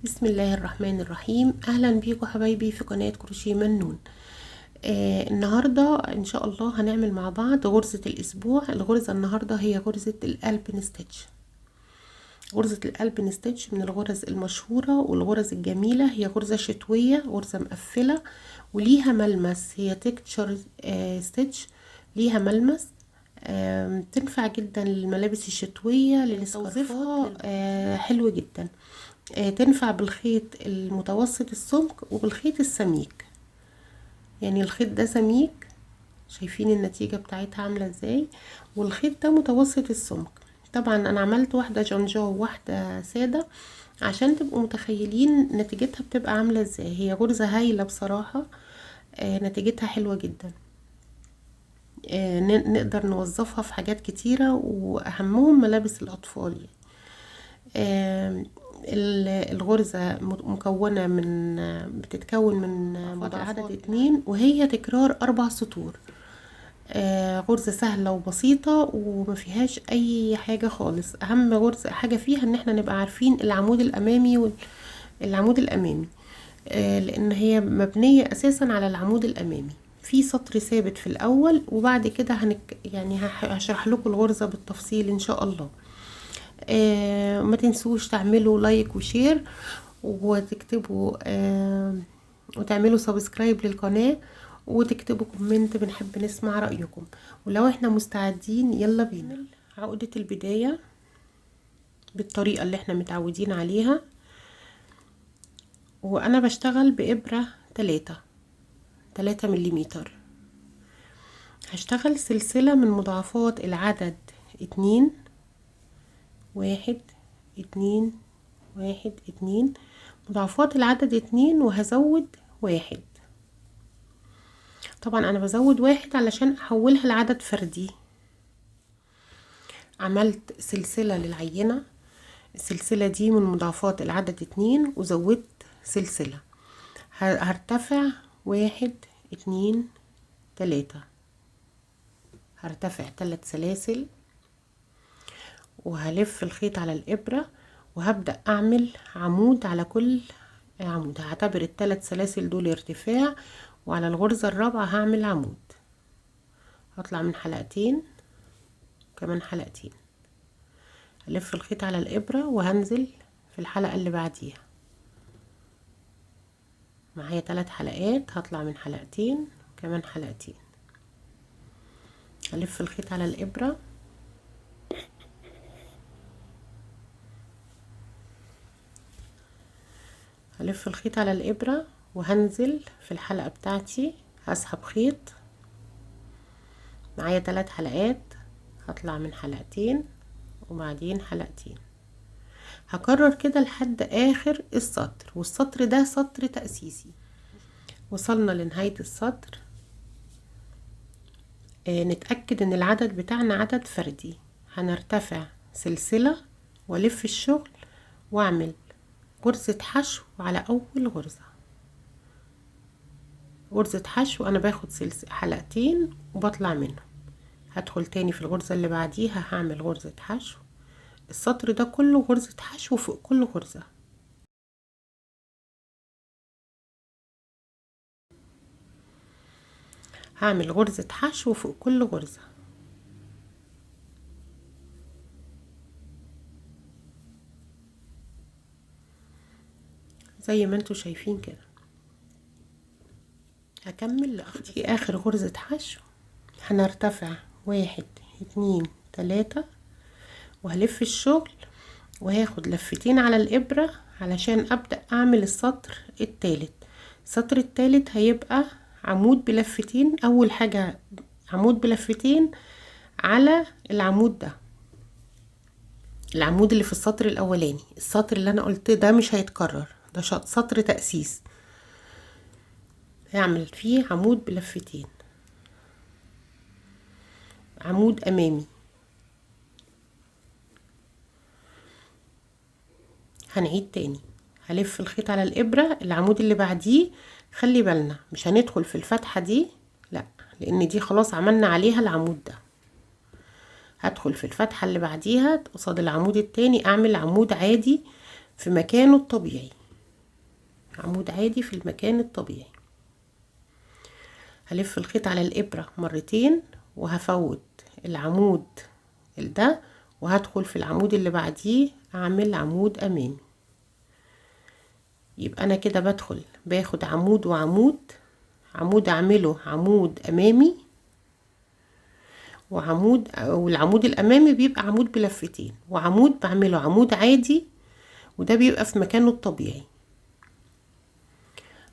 بسم الله الرحمن الرحيم. اهلا بيكم حبايبي في قناة كروشيه منون. النهاردة ان شاء الله هنعمل مع بعض غرزة الاسبوع. الغرزة النهاردة هي غرزة ال alpine stitch. غرزة ال alpine stitch من الغرز المشهورة والغرز الجميلة، هي غرزة شتوية، غرزة مقفلة وليها ملمس، هي texture stitch، ليها ملمس، تنفع جدا للملابس الشتوية، للسكارفات، حلو جدا. تنفع بالخيط المتوسط السمك وبالخيط السميك، يعني الخيط ده سميك، شايفين النتيجة بتاعتها عاملة ازاي، والخيط ده متوسط السمك. طبعا انا عملت واحدة جنجو وواحدة سادة عشان تبقوا متخيلين نتيجتها بتبقى عاملة ازاي. هي غرزة هايلة بصراحة، نتيجتها حلوة جدا، نقدر نوظفها في حاجات كتيرة واهمهم ملابس الاطفال. الغرزة مكونة من، بتتكون من مضاعفات العدد 2، وهي تكرار 4 سطور. غرزة سهلة وبسيطة وما فيهاش اي حاجة خالص. اهم غرزة حاجة فيها ان احنا نبقى عارفين العمود الامامي والعمود الامامي، لان هي مبنية اساسا على العمود الامامي. في سطر ثابت في الاول، وبعد كده هشرح لكم الغرزة بالتفصيل ان شاء الله. ما تنسوش تعملوا like و share وتكتبوا، وتعملوا subscribe للقناة وتكتبوا comment، بنحب نسمع رأيكم. ولو احنا مستعدين يلا بينا. عقدة البداية بالطريقة اللي احنا متعودين عليها، وانا بشتغل بإبرة 3 مليمتر. هشتغل سلسلة من مضاعفات العدد 2، 1، 2، 1، 2، مضاعفات العدد 2، وهزود 1. طبعا انا بزود 1 علشان احولها لعدد فردي. عملت سلسلة للعينة، السلسلة دي من مضاعفات العدد 2 وزودت سلسلة. هرتفع 1، 2، 3، هرتفع 3 سلاسل وهلف الخيط على الإبرة وهبدأ أعمل عمود على كل عمود. هعتبر الثلاث سلاسل دول ارتفاع، وعلى الغرزة الرابعة هعمل عمود. هطلع من حلقتين وكمان حلقتين، هلف الخيط على الإبرة وهنزل في الحلقة اللي بعديها. معايا 3 حلقات، هطلع من حلقتين وكمان حلقتين، هلف الخيط على الإبرة هلف الخيط على الإبرة وهنزل في الحلقة بتاعتي. هسحب خيط، معايا 3 حلقات، هطلع من حلقتين وبعدين حلقتين. هكرر كده لحد آخر السطر، والسطر ده سطر تأسيسي. وصلنا لنهاية السطر. نتأكد ان العدد بتاعنا عدد فردي. هنرتفع سلسلة والف الشغل واعمل غرزة حشو على أول غرزة، غرزة حشو. أنا باخد حلقتين وبطلع منهم، هدخل تاني في الغرزة اللي بعديها هعمل غرزة حشو. السطر ده كله غرزة حشو فوق كل غرزة. هعمل غرزة حشو فوق كل غرزة. زي ما انتوا شايفين كده. هكمل لآخر آخر غرزة حشو. هنرتفع 1، 2، 3، وهلف الشغل وهاخد لفتين على الإبرة علشان أبدأ أعمل السطر التالت. السطر التالت هيبقى عمود بلفتين. أول حاجة عمود بلفتين على العمود ده، العمود اللي في السطر الأولاني. السطر اللي أنا قلت ده مش هيتكرر، ده سطر تأسيس. هعمل فيه عمود بلفتين، عمود أمامي. هنعيد تاني، هلف الخيط على الإبرة. العمود اللي بعديه خلي بالنا مش هندخل في الفتحة دي، لا، لأن دي خلاص عملنا عليها العمود ده. هدخل في الفتحة اللي بعديها قصاد العمود التاني، أعمل عمود عادي في مكانه الطبيعي. عمود عادي في المكان الطبيعي. هلف الخيط على الإبرة مرتين وهفوت العمود ده وهدخل في العمود اللي بعديه اعمل عمود امامي. يبقى انا كده بدخل باخد عمود وعمود، عمود اعمله عمود امامي وعمود، والعمود الامامي بيبقى عمود بلفتين، وعمود بعمله عمود عادي وده بيبقى في مكانه الطبيعي.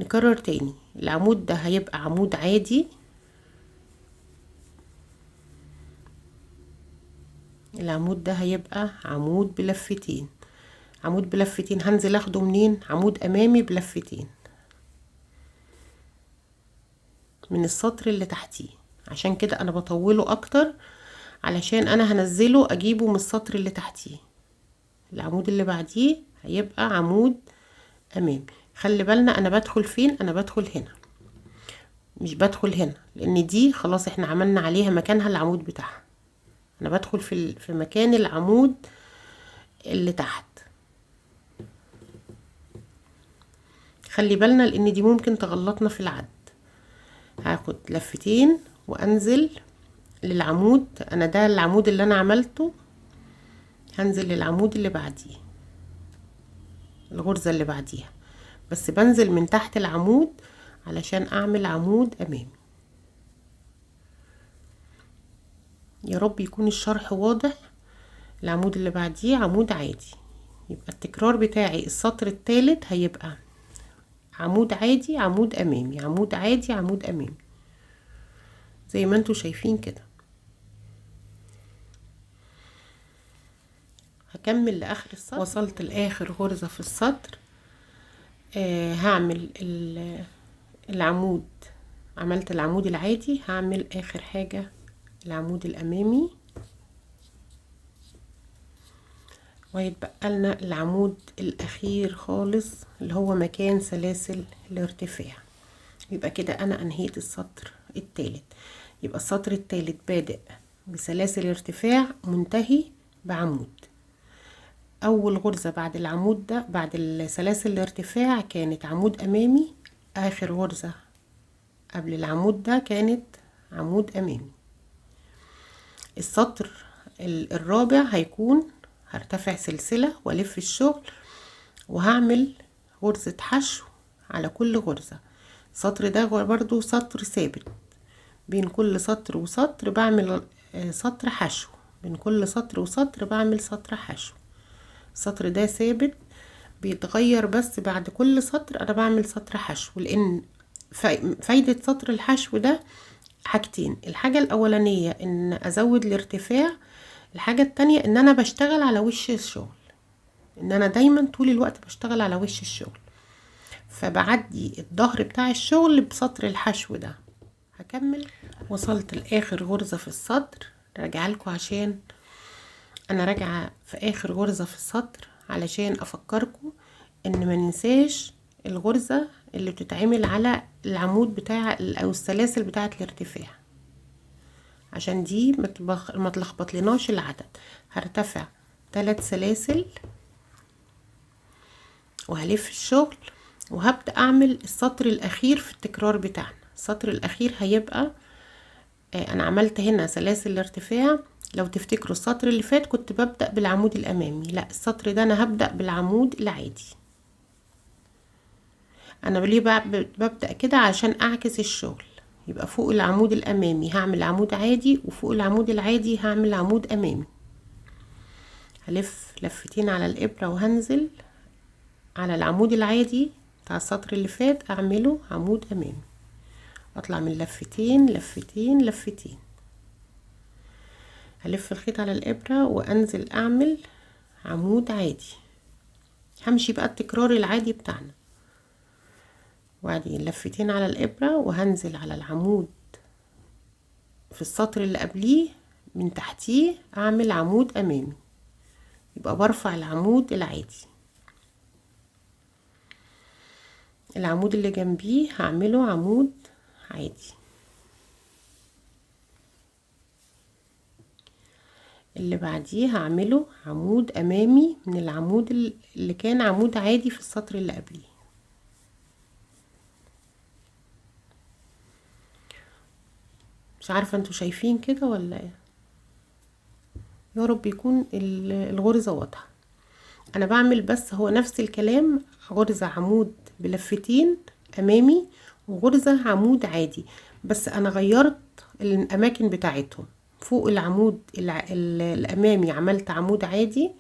نكرر تاني، العمود ده هيبقى عمود عادي، العمود ده هيبقى عمود بلفتين، عمود بلفتين هنزل اخده منين؟ عمود امامي بلفتين من السطر اللي تحتيه، عشان كده انا بطوله اكتر علشان انا هنزله اجيبه من السطر اللي تحتيه. العمود اللي بعديه هيبقى عمود امامي. خلي بالنا انا بدخل فين؟ انا بدخل هنا، مش بدخل هنا لان دي خلاص احنا عملنا عليها مكانها العمود بتاعها. انا بدخل في مكان العمود اللي تحت. خلي بالنا لان دي ممكن تغلطنا في العد. هاخد لفتين وانزل للعمود، انا ده العمود اللي انا عملته، هنزل للعمود اللي بعديه الغرزة اللي بعديها، بس بنزل من تحت العمود علشان اعمل عمود امامي. يا رب يكون الشرح واضح. العمود اللي بعديه عمود عادي، يبقى التكرار بتاعي السطر الثالث هيبقى عمود عادي عمود امامي عمود عادي عمود امامي زي ما انتوا شايفين كده. هكمل لاخر السطر. وصلت لاخر غرزة في السطر. هعمل العمود، عملت العمود العادي، هعمل اخر حاجة العمود الامامي، وهيتبقى لنا العمود الاخير خالص اللي هو مكان سلاسل الارتفاع. يبقى كده انا انهيت السطر الثالث. يبقى السطر الثالث بادئ بسلاسل ارتفاع منتهي بعمود. اول غرزة بعد العمود ده بعد السلاسل الارتفاع كانت عمود امامي، اخر غرزة قبل العمود ده كانت عمود امامي. السطر الرابع هيكون هرتفع سلسلة والف الشغل وهعمل غرزة حشو على كل غرزة. السطر ده برضو سطر ثابت، بين كل سطر وسطر بعمل سطر حشو، بين كل سطر وسطر بعمل سطر حشو. السطر ده ثابت بيتغير بس بعد كل سطر انا بعمل سطر حشو، لان فايدة سطر الحشو ده حاجتين. الحاجة الاولانية ان ازود الارتفاع، الحاجة التانية ان انا بشتغل على وش الشغل، ان انا دايما طول الوقت بشتغل على وش الشغل، فبعدي الظهر بتاع الشغل بسطر الحشو ده. هكمل. وصلت لاخر غرزة في السطر، راجعه لكم عشان انا راجعه في اخر غرزة في السطر علشان افكركم ان ما ننساش الغرزة اللي بتتعمل على العمود بتاع او السلاسل بتاعة الارتفاع، عشان دي ما تلخبط لناش العدد. هرتفع 3 سلاسل وهلف الشغل وهبدأ اعمل السطر الاخير في التكرار بتاعنا. السطر الاخير هيبقى انا عملت هنا سلاسل الارتفاع، لو تفتكروا السطر اللي فات كنت ببدأ بالعمود الامامي، لا السطر ده انا هبدأ بالعمود العادي. انا ليه ببدأ كده؟ عشان اعكس الشغل، يبقى فوق العمود الامامي هعمل عمود عادي، وفوق العمود العادي هعمل عمود امامي. هلف لفتين على الابرة وهنزل على العمود العادي بتاع السطر اللي فات اعمله عمود امامي، اطلع من لفتين لفتين لفتين، هلف الخيط على الابرة وانزل اعمل عمود عادي. همشي بقى التكرار العادي بتاعنا، وبعدين لفتين على الابرة وهنزل على العمود في السطر اللي قبليه من تحتيه اعمل عمود امامي، يبقى برفع العمود العادي. العمود اللي جنبيه هعمله عمود عادي، اللي بعديه هعمله عمود امامي من العمود اللي كان عمود عادي في السطر اللي قبليه. مش عارفة انتوا شايفين كده ولا ايه، يا رب يكون الغرزة واضحة. انا بعمل بس هو نفس الكلام، غرزة عمود بلفتين امامي وغرزة عمود عادي، بس انا غيرت الاماكن بتاعتهم. فوق العمود الامامي عملت عمود عادي،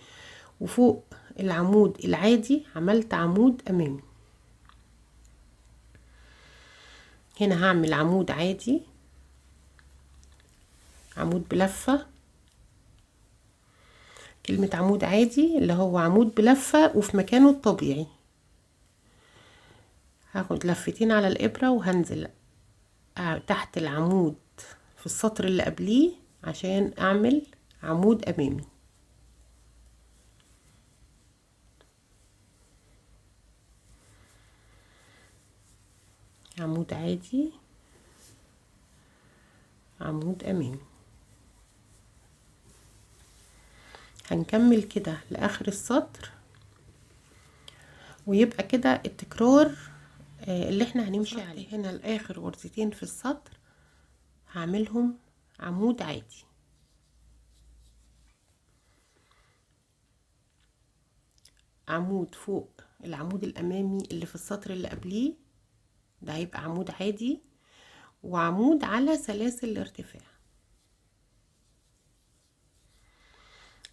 وفوق العمود العادي عملت عمود امامي. هنا هعمل عمود عادي، عمود بلفة. كلمة عمود عادي اللي هو عمود بلفة وفي مكانه الطبيعي. هاخد لفتين على الإبرة وهنزل تحت العمود في السطر اللي قبليه عشان أعمل عمود أمامي. عمود عادي، عمود أمامي. هنكمل كده لآخر السطر، ويبقى كده التكرار اللي احنا هنمشي عليه. هنا لآخر غرزتين في السطر هعملهم عمود عادي. عمود فوق العمود الأمامي اللي في السطر اللي قبليه، ده هيبقى عمود عادي، وعمود على سلاسل الارتفاع.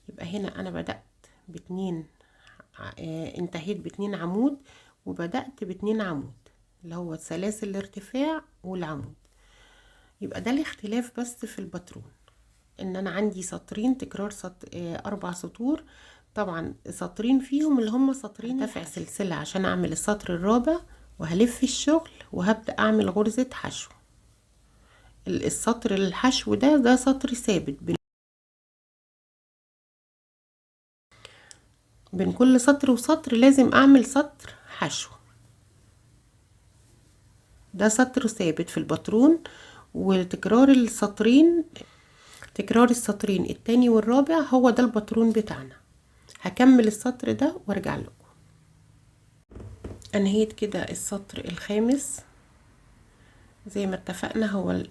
يبقى هنا أنا بدأت باتنين، انتهيت باتنين عمود، وبدأت باتنين عمود اللي هو سلاسل الارتفاع والعمود. يبقى ده الاختلاف بس في الباترون، ان انا عندي سطرين تكرار 4 سطور، طبعا سطرين فيهم اللي هم سطرين ارتفع سلسلة عشان اعمل السطر الرابع، وهلف الشغل وهبدأ اعمل غرزة حشو. السطر الحشو ده سطر ثابت بين كل سطر وسطر لازم اعمل سطر حشو، ده سطر ثابت في الباترون. وتكرار السطرين، تكرار السطرين التاني والرابع هو ده الباترون بتاعنا. هكمل السطر ده وارجع لكم. انهيت كده السطر الخامس زي ما اتفقنا. هو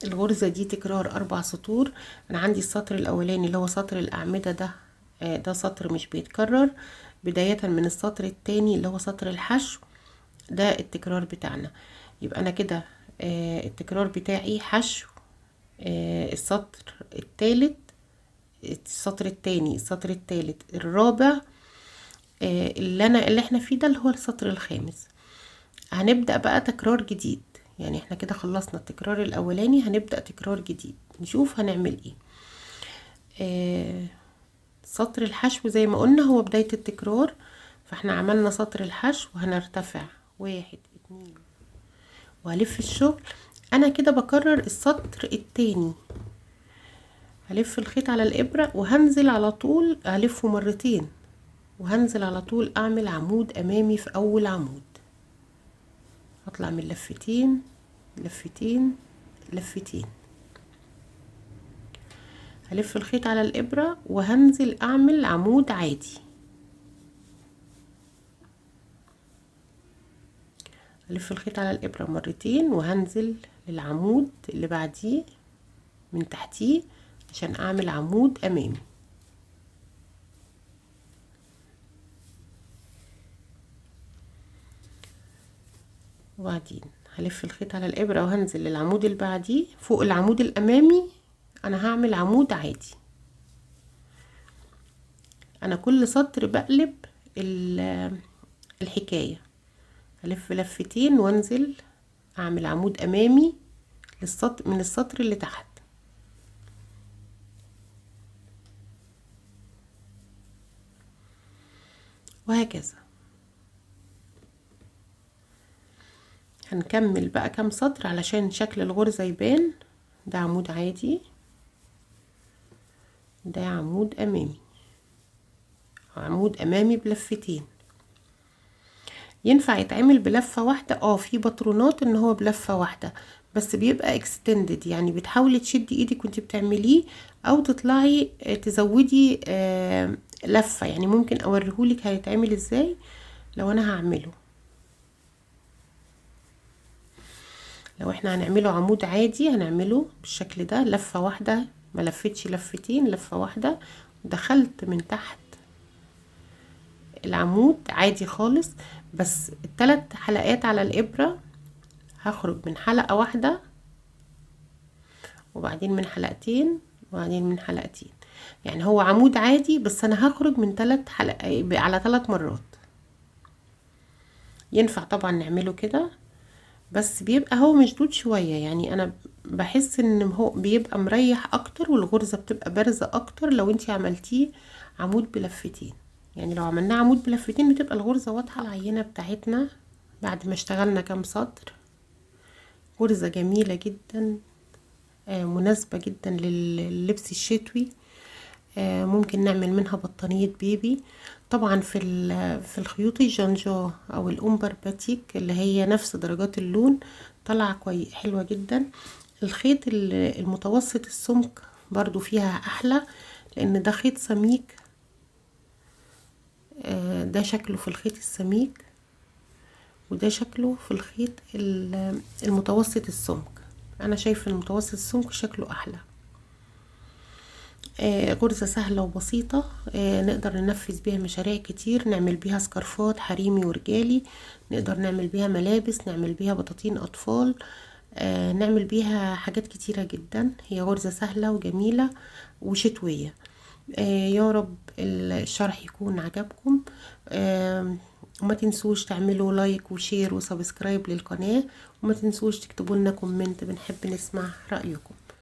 الغرزة دي تكرار 4 سطور. انا عندي السطر الاولاني اللي هو سطر الاعمدة ده سطر مش بيتكرر، بداية من السطر التاني اللي هو سطر الحشو ده التكرار بتاعنا. يبقى انا كده التكرار بتاعي حشو، السطر التالت، السطر التاني، السطر التالت، الرابع، اللي احنا فيه ده اللي هو السطر الخامس. هنبدأ بقى تكرار جديد، يعني احنا كده خلصنا التكرار الاولاني، هنبدأ تكرار جديد نشوف هنعمل ايه. سطر الحشو زي ما قلنا هو بداية التكرار، فاحنا عملنا سطر الحشو وهنرتفع 1 2 وهلف الشغل. انا كده بكرر السطر التاني، هلف الخيط على الابرة وهنزل على طول، هلفه مرتين وهنزل على طول اعمل عمود امامي في اول عمود. هطلع من لفتين، لفتين، لفتين، هلف الخيط على الابرة وهنزل اعمل عمود عادي. هلف الخيط على الابرة مرتين وهنزل للعمود اللي بعديه من تحتيه عشان اعمل عمود امامي. وبعدين هلف الخيط على الابرة وهنزل للعمود اللي بعديه فوق العمود الامامي، انا هعمل عمود عادي. انا كل سطر بقلب الحكاية، هلف لفتين وانزل اعمل عمود امامي للسطر من السطر اللي تحت. وهكذا هنكمل بقى كام سطر علشان شكل الغرزة يبان. ده عمود عادي، ده عمود امامي، عمود امامي بلفتين. ينفع يتعمل بلفة واحدة، في باترونات ان هو بلفة واحدة بس بيبقى اكستندد، يعني بتحاولي تشدي ايدك وانت بتعمليه او تطلعي تزودي لفة. يعني ممكن اوريهولك هيتعمل ازاي لو انا هعمله. لو احنا هنعمله عمود عادي هنعمله بالشكل ده، لفة واحدة، ما لفتش لفتين، لفة واحدة، دخلت من تحت العمود عادي خالص، بس التلات حلقات على الإبرة هخرج من حلقة واحدة وبعدين من حلقتين وبعدين من حلقتين. يعني هو عمود عادي بس انا هخرج من 3 حلقات على 3 مرات. ينفع طبعا نعمله كده، بس بيبقى هو مشدود شوية، يعني انا بحس ان هو بيبقى مريح اكتر والغرزة بتبقى بارزة اكتر لو انتي عملتيه عمود بلفتين. يعني لو عملناه عمود بلفتين بتبقى الغرزة واضحة. العينة بتاعتنا بعد ما اشتغلنا كام سطر، غرزة جميلة جدا، مناسبة جدا لللبس الشتوي، ممكن نعمل منها بطانية بيبي. طبعا في الخيوط الجنجا او الأمبر باتيك اللي هي نفس درجات اللون طالعة حلوة جدا. الخيط المتوسط السمك برضو فيها احلى، لان ده خيط سميك، ده شكله في الخيط السميك وده شكله في الخيط المتوسط السمك. انا شايفه المتوسط السمك شكله احلى. غرزة سهلة وبسيطة، نقدر ننفذ بيها مشاريع كتير، نعمل بيها سكارفات حريمي ورجالي، نقدر نعمل بيها ملابس، نعمل بيها بطاطين أطفال، نعمل بيها حاجات كتيرة جدا. هي غرزة سهلة وجميلة وشتوية. يا رب الشرح يكون عجبكم، وما تنسوش تعملوا like و share و subscribe للقناة، وما تنسوش تكتبوا لنا comment، بنحب نسمع رأيكم.